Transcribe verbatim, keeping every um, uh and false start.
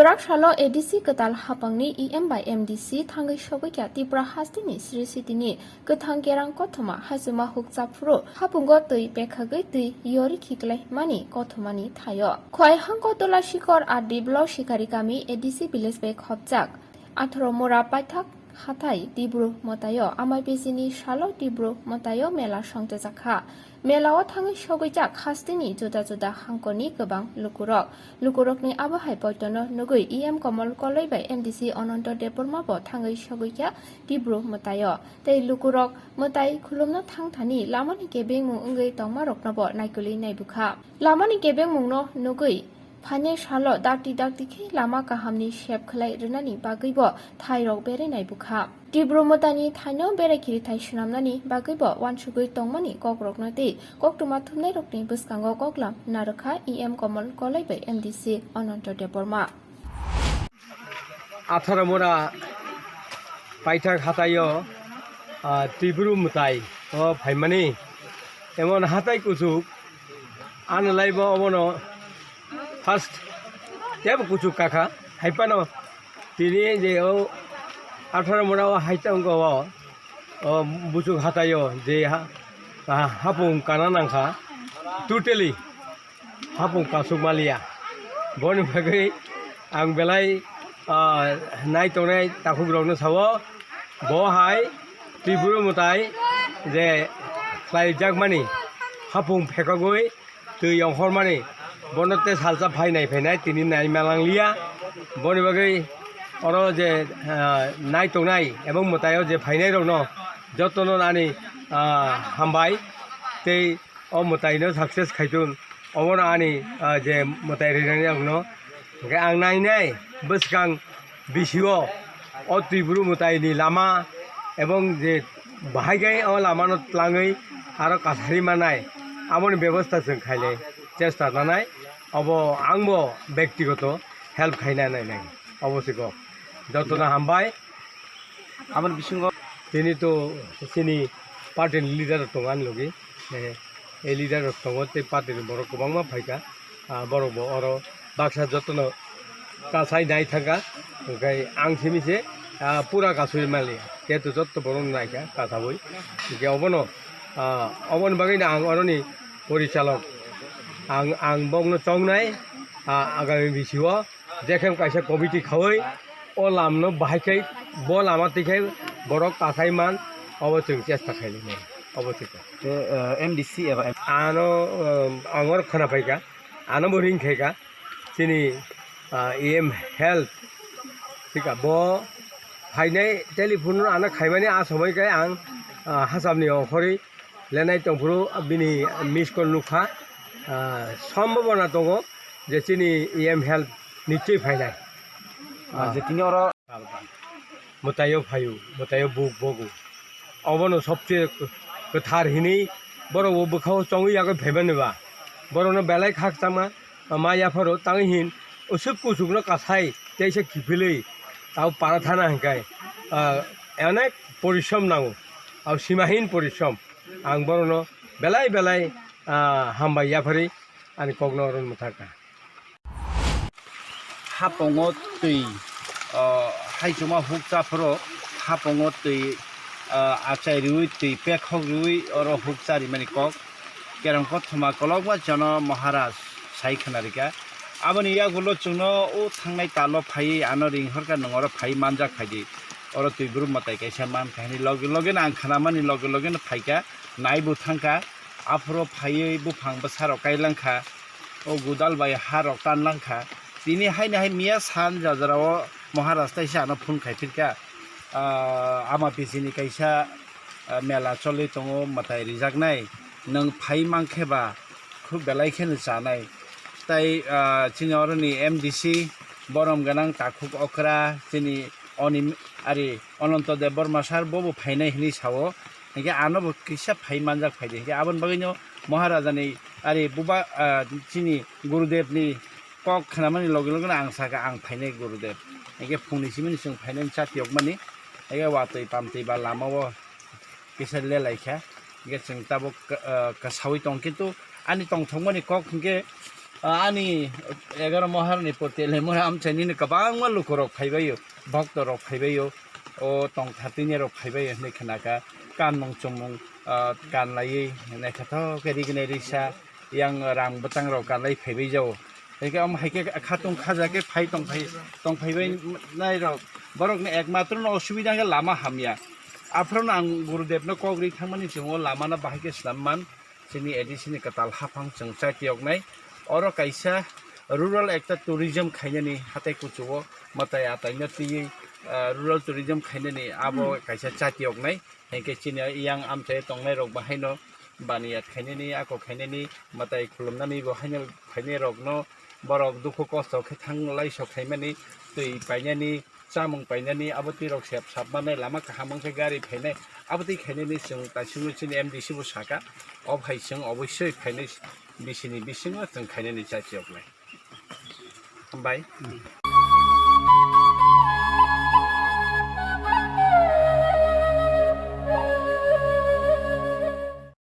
Prak salo A D C kwtal hapangni E M bai M D C thangwi sogwi kha Tripura hasteni Sri City ni kwthang kerang kothoma hachuma hukcha phuru hapungo twi pekhagwi twi yori khiklai mani kothomani thaio. Khwai hangko Tulashikor R D block Sikari kami A D C village bai khopjak atharo mora paithak hathai Tibru mwtaio amai bisini salo Tibru mwtaio mela songchajak kha. Mela o thangwi sogwi jak hasteni juda juda hangkoni kwbang lukurok. Lukurokni abo hai poitono nugwi E M Komol Koloi bai M D C Ononto Debbarma bo thangwi sogwi kha Tibru mwtaio. Tei lukurok mwtai khulumna thangthani lamani kebengmung wngwi tongmarokno bo naikolwi naibukha. Lamani kebengmungno nugwi phainai salo dakti dakti khe lama kahamni sep khlai rwnani bagwibo thairok berwi naibukha. Tibru mwtaini thaino berai khirithai swnamnani bagwibo uansugwi tongmani kokrokno tei koktwma thumnairokni bwskango koklam narwkha E M Komol Koloi bai M D C Ononto Debbarma. Atharo mora paithak hataio, ah, Tibru mwtai o phaimani emon hatai kuchuk ano laibo obono first tebo kuchuk kakha haipano tini je o atharo mora o hai tongo o, o buchuk hataio je ha-, ha-, hapung kana nangkha totally hapung kasuk maliya. Boni bagwi ang belai, ah, nai tongnai takhukrokno sao, bo hai Tibru mwtai je khlaijakmani hapung phekogwi twi ongkhormani bono tei salsa phainai phainai tini nai malang liya. Boni bagwi oro je, ah, nai tongnai ebong mwtaio je phainairokno jotono ani, ah, hambai tei o mwtaino success khaitun. Obono ani, ah, je mwtai rinani rokno. Hwnkhe ang nainai bwskang bisio o Tibru mwtaini lama ebong je bahai khe o lamano tlangwi aro kasari manai aboni bebosta chwng khainai chesta nanai. Obo angbo bektigoto help khaina nainai. Obo se kok. Jotono hambai. Aboni bisingo tini to chini party ni leader rok tongo ani logi. Eh, ei leader rok tongo tei party ni borok kwbangma phaikha. Ah, borok bo oro baksa jotono kasai nai thangkha. Hwnkhe ang simi se, ah, pura kasui mali. Jehetu jotto borok naikha kasaui. Hwnkhe obono, ah, oboni bagwi no ang oroni porichalok. Ang, ang bokno chongnai, ah, agami bisio. Jekhem kaisa committee khaui o lamno bahai khai bo lama twi khai borok kasai man obo chwng chesta khainai obo chwng. Te, eh, M D C eba M- Ano, eh, ang oro khwna phaikha, ano bo ring khaikha chini, ah, E M health thika bo phainai telephone ano khaimani a somoi khai ang, ah, hacham ni ongkhorwi lenai tongphuru bini miss call nukha, ah, sombhabona tongo je chini E M health nichoi phainai. Ah, je tini oro mwtaio phaio, mwtaio buk bogo. Obono sobse kwthar hinwi borok bo bwkhao chongwi yagwi phaimani ba. Borokno belai khakchangma ma yapharo tangwi hin usuk kusukno kasai teisa kiphilwi tao para thana hwnkhe, ah, onek porishrom nango. Abo simahin porishrom. Ang borokno belai belai, ah, hambai yapharwi ani kokno oro mwthangkha. Hapungo twi, ah, haichuma hukcha phuru hapungo twi, ah, achai riwi twi pekhok riwi oro hukcha rimani kok. Kerong kothoma kolokma jono Maharaj sai khwnarikha. Aboni yagulo chwngno o thangnai talo phaiwi ano ring horkha, nwng oro phaiwi manjak phaidi. Oro twi brum mwtai kaisa mankha hinwi loge loge no ang khwnamani loge loge no phaikha, naibo thangkha. Aphuru phaiwi buphang bwsarok kailangkha, o godal bai harok tanlangkha. Tini haino hai miya san jajara o Maharaj taisa ano phone khai phirkha, ah, ama bisini kaisa, ah, mela choli tongo, mwtai rijaknai, nwng phai mankhe ba khub belai kheno chanai. Tai, ah, chini oroni M D C borom gwnang takhuk okra chini oni ari Ononto Debbarma sir bobo phainai hinwi sao. Hinkhe ano bo kisa phai manjak phaidi. Hinkhe aboni bagwino Maharajani ari buba, ah, chini Gurudevni kok khnamani loge loge ang sakha ang phainai Gurudev. Hinkhe phungni simini chwng phainai chati yokmani. Hinkhe watwi pamtwi ba lamao kisa lelaikha. Hinkhe chwng tabuk, ah, kasawi tong kintu ani tongthokmani kok hinkhe Ani egaroh Moharani Potiali mura amchaini kwbangma lukurok phaibaio, bhoktorok phaibaio, o tongthartwini rok phaibaio hinwi khnakha. Kanmung chumung, ah, kanlaiwi naithothok khe rignai risa, yang rang bwtangrok kanlai phaibai jao. Haikhe omo haikhe khatung khaja khe phai tongphai, tongphaibai nairok. Borokni ekmatro no osubida khe lama hamya. Aphuru no ang Gurudevno kok ri thangmani chwng o lamano bahai khe swnam man. Chini A D C ni kwtal haphang chwng chatiyoknai. Oro kaisa rural ekta tourism khainani hatai kuchugo mwtai ataino twiwi, ah, rural tourism khainani abo kaisa chatiyoknai. Hinkhe chini yang amchai tongnairok bahaino baniyat khainani, ako khainani, mwtai khulumnani bo haino phainairokno borok dukhu kosto khe thanglai sok khaimani, twi painani, chamung painani, abo twi rok sep sap manai, lama kaham wngkhe gari phainai, abo twi khainani chwng taisingo chini M D C bo saka, o hai chwng oboisoi phainai D C ni bisingo chwng khainani chachiyoknai. Hambai.